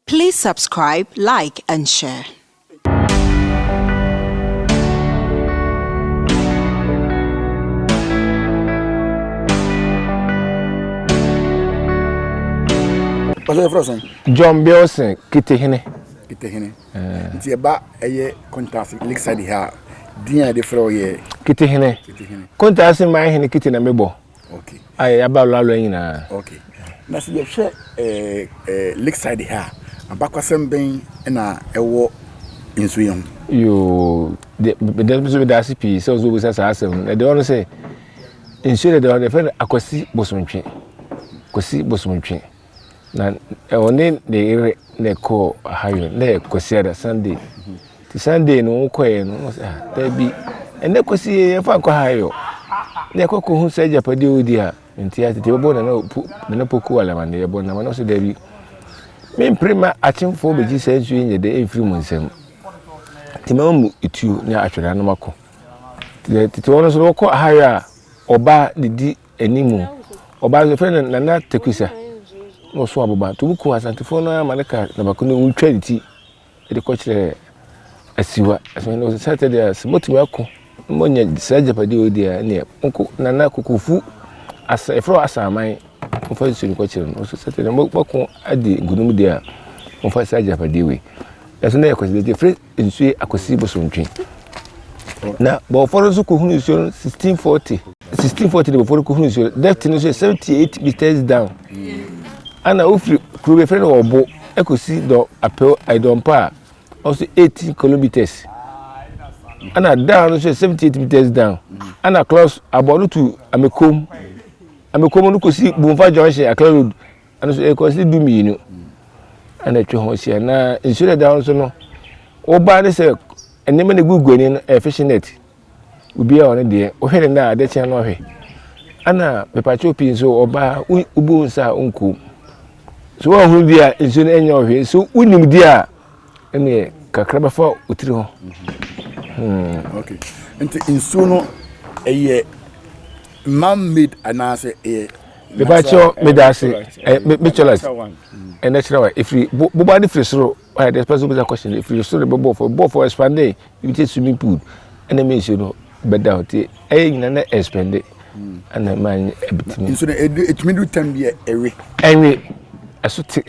Please subscribe, like, and share. Pastor yɛfrɛ sɛn? John Bilson Kitehene. Kitehene. Eh. Nti ɛba ɛyɛ Kontase Lakeside ha din a yɛde frɛ wo yɛ Kitehene. Kitehene. Kontase man hene Kite na mebɔ. Okay. A yɛaba lɔalɔa nyinaa. Okay. Na sɛ yɛhwɛ eh, eh, Lakeside ha a, abakwasɛm bɛn na ɛwɔ nsuo yi ho? Yoo, meda nso meda ase pii sɛ ɔsɛ obisa saa asɛm no. Na deɛ ɔno sɛ nsuo deɛ deɛ yɛfrɛ no Akwasi Bosontwe. Kwasi Bosontwe. Na ɔne ne yere na ɛkɔɔ Ahayɔ na yɛ Kwasiada Sunday. Nti Sunday no wɔkɔeɛ no wɔn sɛ ah daabi ɛnɛ Kwasi yɛ yɛfa nkɔ Ahayɔ na yɛkɔ kɔhu sɛ agyapadeɛ ɔdi a nti atete bɛbɔ nana po nana poku alamane yɛbɔ nama na ɔsɛ daabi mempere ma akyemfoɔ bɛgye saa nsuo yi nyɛ dɛ ɛmfiri mu nsam nti mɛma mu etuo ne atwere anom akɔ tete wɔn nso wɔkɔ Ahayɔ a ɔbaa de di Anim. Ɔbaa no yɛfrɛ no Nana Takusa na ɔso aboba nti wɔn Asantefoɔ no ara ma no ka na baako no wɔtwa ne ti de kɔkyerɛ Asiwa. Asiwa no sɛ sɛdeɛ sɛ motumi ako na moanya saa agyapadeɛ wei deɛ a ɛneɛ monkɔ Nana Kokofu asa yɛfrɛ hɔ Asaman momfa nsuo no kɔkyerɛ no. Ɔso sɛdeɛ moako adi nkonim deɛ a momfa saa agyapadeɛ wei. Nanso na ɛyɛ Kwasida nti yɛfrɛ nsuo yi Akwasi Bosontwe. Na bɔfoɔ no nso kɔhunu nsuo no 1640. 1640 de bɔfoɔ no kɔhunu nsuo no depth no nso yɛ 78 meters down. Ana wofiri kuro bi yɛfrɛ no Ɔbo ɛkɔsi dɔ apɛw Dɔmpa a ɔso 18 kilometers. Ana down no nso yɛ 78 meters down. Ana close abɔ no to Amekom. Amekom no kɔsi Bumfa junction Accra road Ɛno nso ɛkɔsi 12 ɛna atwa ho ahyia na nsuo na ɛda hɔ nso no woba ne sɛ nneɛma na egugu ani no ɛyɛ fishing net obiara ɔno deɛ wohwɛ ne nan a adeɛ kye no ɔhwɛ ɛna mepakyɛw pii nso ɔbaa wobu nsa a nko so wɔn ho bi a nsuo no ɛnyɛ ɔhwɛ so wonim di a ɛneɛ kakra bɛfa otiri ho. Hmm. Okay nti nsuo no ɛyɛ man made anaasɛ ɛyɛ. mepakyɛw meda ase mekyɛlɛs ɛnɛ kyerɛ wa ɛfiri boba no firi soro wayɛ dɛ pɛsɛ wobisa question ɛfiri soro bɛbɔ fɔ bɔ fɔ expande ebi te swimming pool ɛna me nsuo no bɛda hɔ nti ɛyɛ nyina na expande ɛna ma ɛbɛtumi nsuo no ɛtumi du tam bi ɛwe ɛnwe ɛso te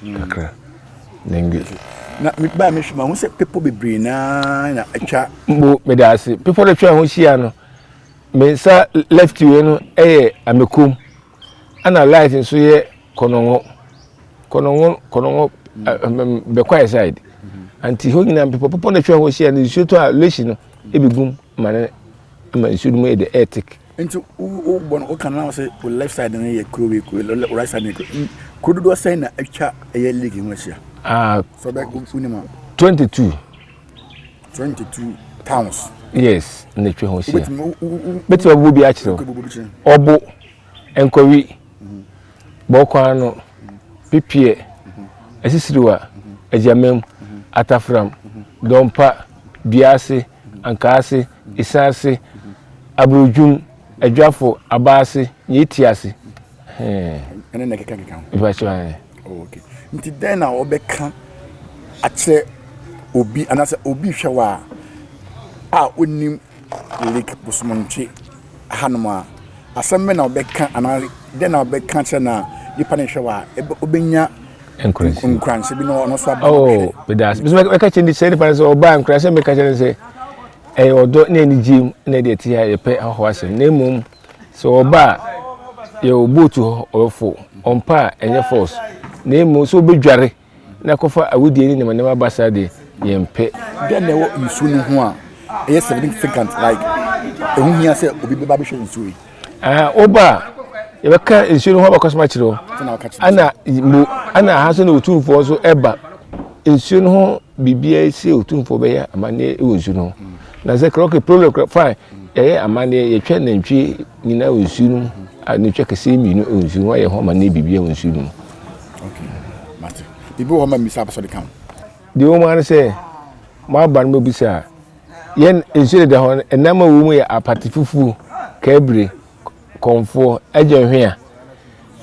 kakra na nwe na mebaa mehwɛ ma ho sɛ pepɔ bebree naa na atwa mbo meda ase pepɔ no atwa ho hyia no Me nsa left wei no yɛ amekom ɛna right nso yɛ kɔnɔngo kɔnɔngo kɔnɔngo bɛkwae side nti hɔ nyinaa bepɔ bepɔ na atwa hɔ ahyia no nsuo tɔ a lake no ɛbɛgum ma no ma nsuo no mu yɛ dɛ ɛyɛ thick. Nti wo bɔ no woka no na sɛ wo left side no yɛ kuro wei kuro right side no yɛ kuro kuro dodoɔ sɛn na atwa ɛyɛ lake ho ahyia? Ah, sɛ ɔbɛ wonim a. 22. 22 towns. Yes, na atwa ho ahyia. Bɛtumi abubu bi akyerɛ wo. Ɔbo, Nkɔwi, Bɔkwan ano, Pipiɛ, Asisiriwa, Agyamam, Atafram, Dɔmpa, Duase, Ankaase, Esaase, Aburodwum, Adwafo, Abaase, Nyeetiase. Ɛne na ɛkeka keka ho. Ìbàkyɛ Oh, okay. Nti dɛn na wɔbɛka akyerɛ obi anaasɛ obi hwɛ wɔ a a onim Lake Bosomontwe hanom a asɛm bɛn na wɔbɛka anaa dɛn na wɔbɛka akyerɛ no a nipa no hwɛ wɔ a obɛnya nkuranhyɛ bi na ɔno nso aba Oh, meda ase. Mɛka kyerɛ sɛ nipa no sɛ ɔbaa nkuranhyɛ mɛka kyerɛ no sɛ ɛyɛ ɔdɔ ne anigye mu na ɛde ɛte ha yɛpɛ ahɔho asɛm na mmom Sɛ ɔba a, yɛwɔ boat hɔ ɔbɛfo. Ɔmpa a, ɛnyɛ force. Na mmom sɛ wobɛdware na kɔfa awudie ne nneɛma nneɛma ba saa deɛ, yɛmpɛ. Dɛn na ɛwɔ nsuo no ho a ɛyɛ significant like ɛho hia sɛ obi bɛba abɛhwɛ nsuo yi? Ah, woba a, yɛbɛka nsuo no ho abakɔsɛm akyerɛ wo. Ana mo ana aha nso na otumfoɔ nso ɛba nsuo no ho biribiara si otumfoɔ bɛyɛ amanneɛ wɔ nsuo no ho. Na sɛ kra okay problem kra fine. Yɛyɛ amanneɛ, yɛtwa nantwie nyinaa wɔ nsuo no mu, nantwie akɛseɛ mmienu wɔ nsuo no mu, ayɛ ho amanneɛ biribiara wɔ nsuo no mu. Okay, mate. Biribi wɔ hɔ ma mmisa apɛ sɛ ɔde ka ho? Deɛ ɛwɔ mu ara ne sɛ, moaba no mobisa a, yɛn nsuo deda hɔ no, ɛnam a ɛwɔ mu yɛ apate fufuo, kaabire, kɔmfoɔ, agyanhwea.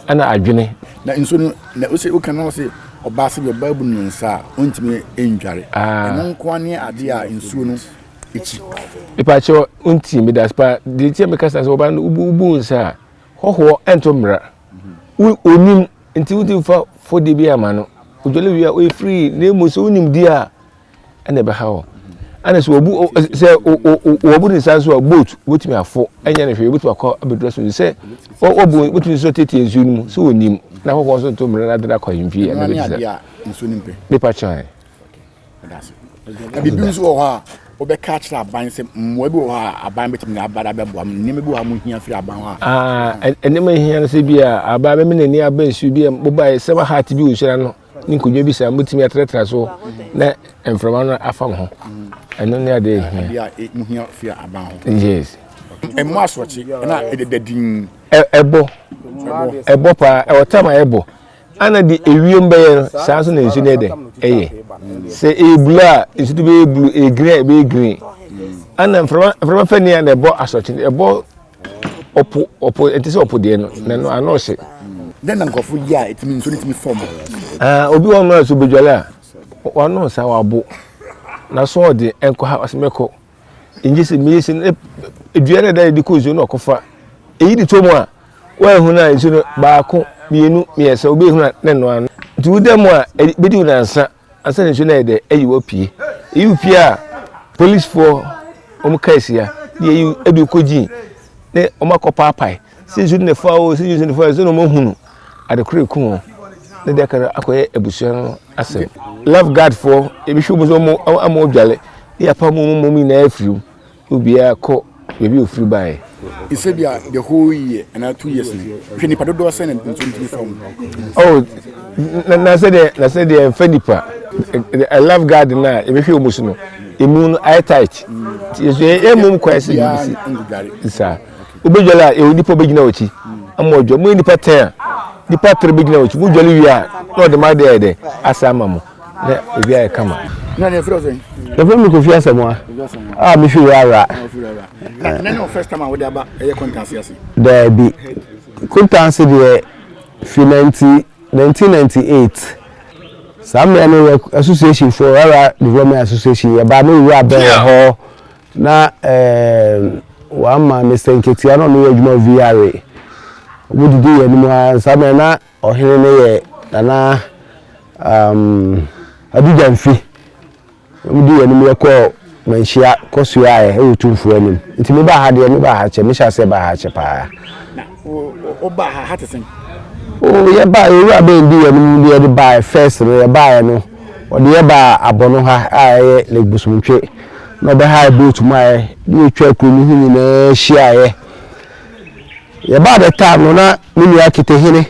Ɛna adwene. Na nsuo no na ose woka na ɔse ɔbaa sɛ bi ɔbaa bu ne nsa a ɔntumi ndware. Ah. Ɛno nko ara ne adeɛ a nsuo no akyi. Mepakyɛw nti medase paa deɛ nti a meka saa sɛ ɔbaa no wobu wobu nsa a hɔhoɔ ɛnto mmara. Wo onim nti wotumi fa fɔdeɛ bi ama no odwale wie a ɔyɛ free na mmom sɛ wonim di a ɛna ɛbɛha wɔ ɛna sɛ wɔbu sɛ wɔbu ne nsa nso a boat wobɛtumi afo ɛnyɛ ne hwee wobɛtumi akɔ abɛdura so sɛ wɔbu wobɛtumi nso tietie nsuo no mu sɛ wɔnim na akɔkɔ nso nto mmerɛ no adena akɔ ahemfie ɛna bɛti sɛ nipa kyɛn. Na biribi nso wɔ hɔ a wobɛka akyerɛ aban sɛ mmoa bi wɔ hɔ a aban bɛtumi de aba de abɛboa mo nneɛma bi wɔ hɔ a mohia firi aban hɔ a. Ah, nneɛma hia no sɛ bi a aban bɛma n'ani aba nsuo bi a mobaeɛ sɛ hat bi wɔ nsuo ano ne nkonnwa bi saa motumi atratra so na mframa no afa mo ho ɛno ne adeɛ hia. Adeɛ a mohia firi aban hɔ. Yes. Ɛmmɔ asorɔkye ɛna ɛdeda din. Ɛbɔ ɛbɔ paa ɛwɔ tam a ɛbɔ. Ana de ewiem bɛyɛ no, saa nso na nsu no yɛ dɛ ɛyɛ. Sɛ ɛyɛ blue a, nsu no bɛyɛ blue, ɛyɛ green a, ɛbɛyɛ green. Ana mframa mframa fɛ ni a na ɛbɔ asɔkye, ɛbɔ ɔpo ɔpo ɛte sɛ ɔpo deɛ no, na ɛno ano ɔhye. Dɛn na nkurɔfo yɛ a ɛtumi nsu no tumi fam? Ah, obi wɔ hɔ a sɛ obedwale a, wano nsa wabo. Na so ɔde ɛnkɔ ha ɔsɛ mɛkɔ. Ngye sɛ meyɛ sɛ dua no ɛda yɛde kɔ nsuo no ɔkɔfa. Eyi de to mu a, Woanhunu a nsu no baako, mmienu, mmiɛnsa, wobɛhunu a na ɛno ano. Nti woda mu a ɛbɛdi wo nansa ansa na nsuo no ayɛ dɛ ayi wo apue. Ɛyi wo pue a polisifoɔ wɔn ka asia ne yɛyi ɛde wo kɔgyin ne wɔn akɔ paapae sɛ nsuo no na ɛfa o sɛ nsuo no fa o sɛ na wɔn ahunu ade koro ɛku wɔn ne deɛ aka no akɔyɛ abusua no asɛm. Life guard foɔ ebi hwɛ wɔn sɛ wɔn ama wɔdwale ne yɛapam wɔn wɔn nyinaa afiri mu. Obiara kɔ baabi a ofiri baeɛ. Sɛ bi a the whole year anaa 2 years ni hwɛ nipa dodoɔ sɛ na nsuo ntumi fa mu. Oh, na na sɛ deɛ na sɛ deɛ nfa nipa a life guard na ebɛhwɛ wɔn so no emu no ayɛ tight nti yɛ so yɛ mom kwan sɛ bibi si saa wobɛdwale a ɛwɔ nipa bɛgyina wɔn akyi ama ɔdwa mo yɛ nipa 10 a nipa 3 bɛgyina wɔn akyi mo dwale wie a na ɔde mo adeɛ ayɛ dɛ asa ama mo. Na ebi ayɛ kama. Na ne yɛfrɛ sɛn? Yɛfrɛ me Kofi Asamoah a mefiri Rara. Na ne wo first time a wode aba ɛyɛ Kontanse ase? Daabi. Kontanse deɛ fi 90 1998 saa mmerɛ no yɛ association foɔ Rara Development Association yɛbaa na owura bɛn wɔ hɔ na ɛɛm wama Mr Nketia na ɔno yɛ adwuma VRA. Wɔn didi yɛn anim ara saa mmerɛ na Ɔhene no yɛ Nana um, Adu Gyamfi. Wɔn di yɛn anim yɛkɔɔ Manhyia kɔsoaeɛ wɔ Tumfoɔ anim. Nti mebaa ha deɛ mebaa ha kyɛ, mehyɛ aseɛ baa ha kyɛ paa. Na wobaa ha, ha te sɛn? Oh, yɛbaa yɛwura bɛn di yɛn anim de yɛde baa first no yɛbaeɛ no ɔde yɛ baa abɔno ha a ɛyɛ Lake Bosomtwe na ɔbɛhae boat mu ayɛ ne yɛtwa kuro no ho nyinaa hyiaeɛ. Yɛbaa the time no na me nua Ketehene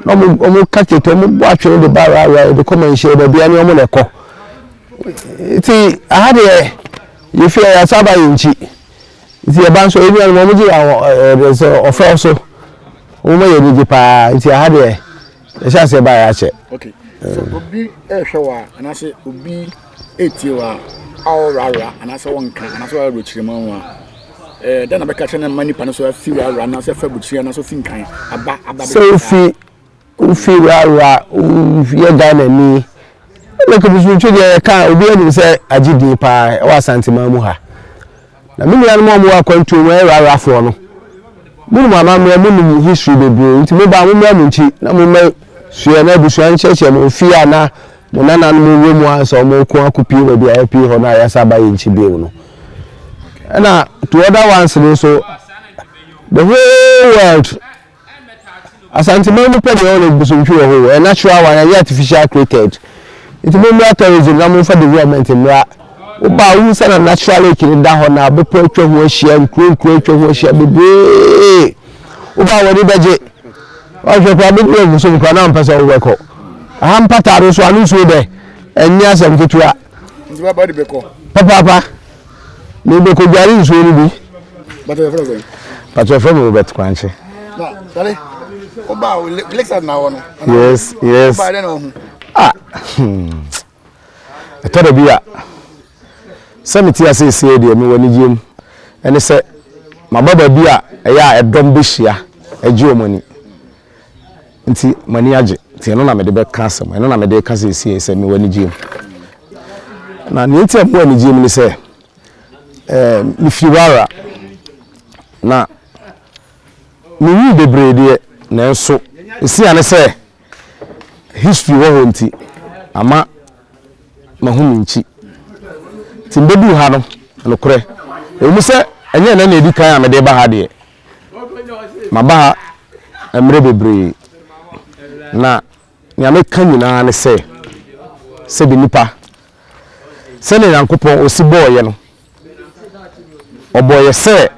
na ɔmo ɔmo ka kete ɔmo bɔ atwene de ba awura yɛde kɔ manhyia baabi ne ɔmo na ɛkɔ. Nti aha deɛ yɛfie a yɛasa aba yɛn nkyi. Nti yɛba nso yɛn nuanom ɔmo gye yɛn ɛɛ sɛ ɔfɛw so. Ɔmo ma yɛn ani gye paa nti aha deɛ yɛhyɛ aseɛ baa yɛakyɛ. Okay. So obi ɛrehwɛ wo a anaasɛ obi etie wo a a ɔworɔworɔ anaasɛ ɔnka anaasɛ ɔyɛ aburokyire mu a ɛɛ dɛn na bɛka kyerɛ no ma nipa no so afi worɔworɔ anaasɛ afi aburokyire anaasɛ ofi nkan aba aba Sɛ wofi wofi worɔworɔ woyɛ Ghanani Lake Bosomtwe deɛ yɛka a obi anim sɛ agye din paa ɛwɔ Asanteman mu ha. Na me nuanom a wɔwɔ akwantuo mu ɛyɛ worɔworɔfoɔ no monim amammerɛ monim history bebree nti moba a mommra mo nkyi na mommɛ sua na abusua nkyerɛkyerɛ mo fie a na mo nananom wɔ mu ansa wɔn ko akɔpie baabi a yɛapie hɔ no a yɛasa aba yɛn nkyi bio no. Ɛna to other ones no nso the whole world Asanteman mu pɛ deɛ ɛwɔ Lake Bosomtwe wɔ hɔ o, ɛyɛ natural one, ɛnyɛ artificial created. Nti mommra tourism na momfa development mmra. Woba a wohu sɛ na natural lake no da hɔ na bepɔ atwa ho ahyia, nkuro nkuro atwa ho ahyia bebree. Woba a w'ani bɛgye. Woahwɛ koraa bɛdu Lake Bosom koraa na wompɛ sɛ wobɛkɔ. Aha mpataa no nso ano nsuo dɛ, ɛnyɛ asɛm ketewa. Nti waba de bɛkɔ? Papaapa. Mebɛkɔdware nsuo no bi. Bàtà yɛfrɛ sɛn? Bàtà yɛfrɛ me Robert Kwankye. Na sare woba Lakeside na wɔ no. Yes. Woba dɛn na wahu? Ah. Ɛtɔ da bi a sɛ mete ase seesei deɛ mewɔ anigyeɛ mu ɛne sɛ maba baabi a ɛyɛ a ɛdɔm bɛhyia agye wɔn ani. Nti m'ani agye. Nti ɛno na mede bɛka asɛm, ɛno na mede reka seesei sɛ mewɔ anigyeɛ mu. Na nea nti a mewɔ anigyeɛ mu ne sɛ, eh, mefiri Wara, na menwui bebree deɛ, nanso ɛsiane sɛ history wɔ hɔ nti, ama mahu me nkyi. Nti mebɛduu ha no, nokorɛ, ɛwɔ mu sɛ ɛnyɛ ɛnɛ na ɛdi kan a mede ba ha deɛ, Maba ha mmerɛ bebree, na nea meka nyinaa ne sɛ, sɛbi nnipa, sɛdeɛ Nyankopɔn ɔsi bɔɔ yɛ no, ɔbɔɔ yɛ sɛ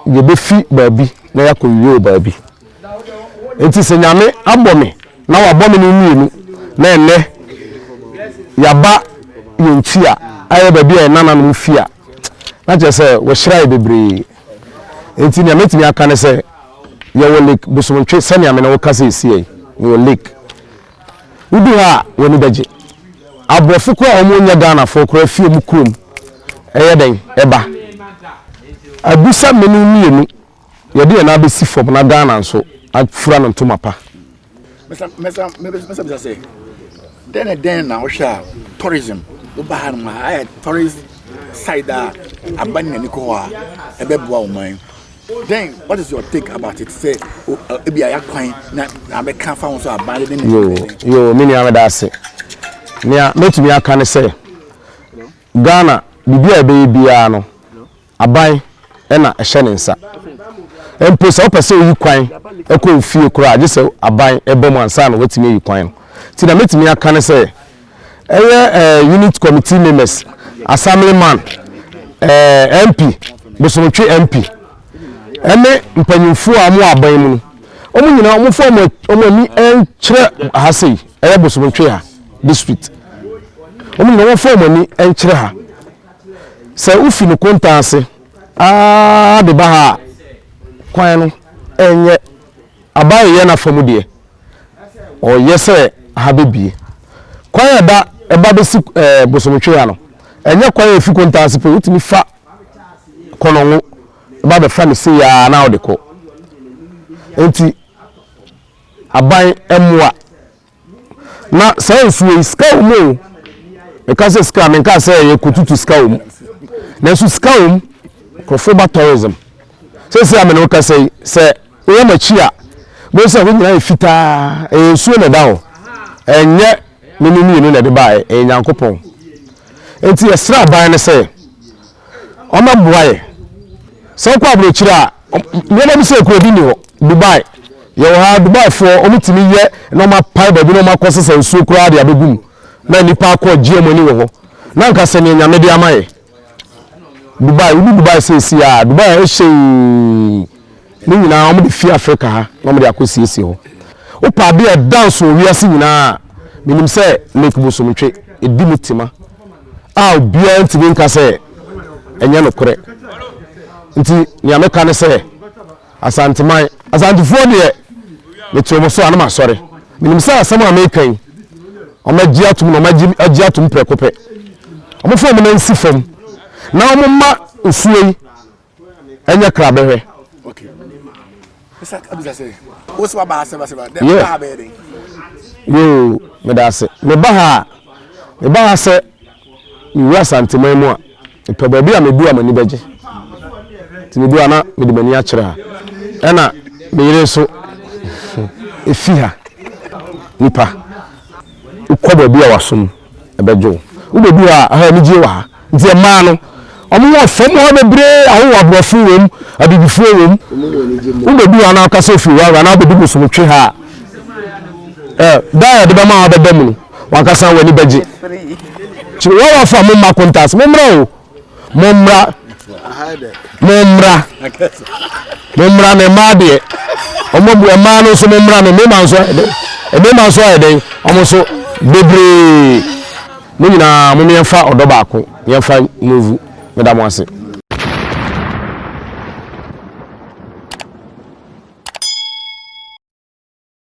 yɛbɛfi baabi na yɛakɔwie wɔ baabi. Enti sɛ Nyame abɔ me na wabɔ me no mmienu na ɛnnɛ yɛaba yɛn nkyi a, ayɛ baabi a yɛn nananom fi a, na kyerɛ sɛ wahyira yɛ bebree. Enti nea mɛtumi aka ne sɛ, yɛwɔ Lake Bosontwe sɛnea me ne wo kasa seesei yi, mewɔ lake. Wodu ha a, w'ani bɛgye. Aborɔfo koraa a wɔnyɛ Ghanafoɔ koraa fi wɔn kurom ɛyɛ dɛn ɛba. Adu sɛ me ne wo mmienu yɛde yɛn nan bɛsi fam na Ghana nso afura no ntoma pa. Mɛsa mɛsa mɛsa bisa sɛ dɛn ne dɛn na wohwɛ a tourism woba ha nom a ayɛ tourist side a aba ne n'ani kɔ hɔ a ɛbɛboa wo man dɛn what is your take about it sɛ ebi a yakwan na abɛka fa ho so aban de ne Yoo yoo me nua meda ase. Nea mɛtumi aka ne sɛ Ghana biribi a ɛbɛyɛ biara no Aban na ɛhyɛ ne nsa. Mpo sɛ wopɛ sɛ woyi kwan kɔ wo fie koraa a, gye sɛ aban ba mu ansa na woatumi ayi kwan no. Nti deɛ mɛtumi aka ne sɛ, ɛyɛ unit committee members, assemblyman, MP, Bosomtwe MP, ɛne mpanyinfoɔ a wɔwɔ aban mu no, wɔn nyinaa wɔmfa wɔn ani nkyerɛ ha sei, ɛyɛ Bosomtwe ha district. Wɔn nyinaa wɔmfa wɔn ani nkyerɛ ha. Sɛ wofi no kontan ase ara de ba ha a, kwan no nyɛ aban reyɛ n'afa mu deɛ, ɔreyɛ sɛ ha bɛbie. Kwan a ɛda ɛba bɛsi ɛɛ Bosomtwe ha no, ɛnyɛ kwan a ɛfi kontan ase pɛ, wotumi fa Kɔnɔngo ba bɛfa no sei ara na wode kɔ. Nti aban mmoa. Na saa nsuo yi, sika wɔ mu o. Meka sɛ sika a, menka sɛ yɛkɔtutu sika wɔ mu. Nanso sika wɔ mu. Nkurɔfoɔ ba tourism. Seesei a me ne wo kasa yi, sɛ woyɛ m'akyi a, wobɛhu sɛ hɔ nyinaa yɛ fitaa. Ɛyɛ nsuo na ɛda hɔ. Ɛnyɛ me ne mmienu na ɛde baeɛ, ɛyɛ Nyankopɔn. Enti yɛsrɛ aban no sɛ wɔmmɛboa yɛ. Sɛ wokɔ aburokyire a, nneɛma bi sɛ kuro bi nni hɔ. Dubai, yɛwɔ ha Dubaifoɔ wɔtumi yɛ na wɔapae baabi na wɔakɔ sesa nsuo koraa de abɛgu mu na nnipa akɔ agye wɔn ani wɔ hɔ. Na anka sɛ nea Nyame de ama yɛ. Dubai, wodu Dubai seesei a, Dubai ayɛ hyɛnn. Ne nyinaa wɔde fi Africa ha na wɔde akɔ siesie hɔ. Wopɛ adeɛ a ɛda nso wɔ wiase nyinaa a, menim sɛ Lake Bosomtwe, ɛdi mu tema a obiara ntumi nka sɛ ɛnyɛ nokorɛ. Nti nea meka ne sɛ, Asanteman, Asantefoɔ deɛ mete wɔn so a na masɔre. Menim sɛ asɛm a meka yi, wɔagye atom na wɔagye agye atom prɛko pɛ. Wɔmfa wɔn nan nsi fam na wɔmma nsuo yi ɛnyɛ krabɛhwɛ. Yeah. Yoo, meda ase. Meba ha a, meba ha sɛ mewura Asanteman mu a, mepɛ baabi a medu a m'ani bɛgye. Nti medu a na mede m'ani akyerɛ ha. Ɛna me yere nso efi ha. Nipa, wokɔ baabi a w'asom bɛgye wo. Wobɛdu ha a, aha anigyeɛ wɔ ha. Nti mmaa no, wɔn wɔ fam hɔ bebree, ahohoɔ aborɔfo wɔ mu, abibifoɔ wɔ mu. Wobɛdu ha na woka sɛ ofiri hɔ anaa wobɛdu Bosomtwe ha a, ɛ, da a yɛde bɛma a wabɛda mu no, wankasa w'ani bɛgye. Kyerɛ wɔn afa mo mma kontas, mommra o, mommra, mommra, mommra ne mmaa deɛ, wɔn abu mmaa no nso mommra ne mmarima nso ayɛ dɛn, mmarima nso ayɛ dɛn, wɔn nso bebree. Mo nyinaa mom yɛmfa ɔdɔ baako yɛmfa move. Meda mo ase.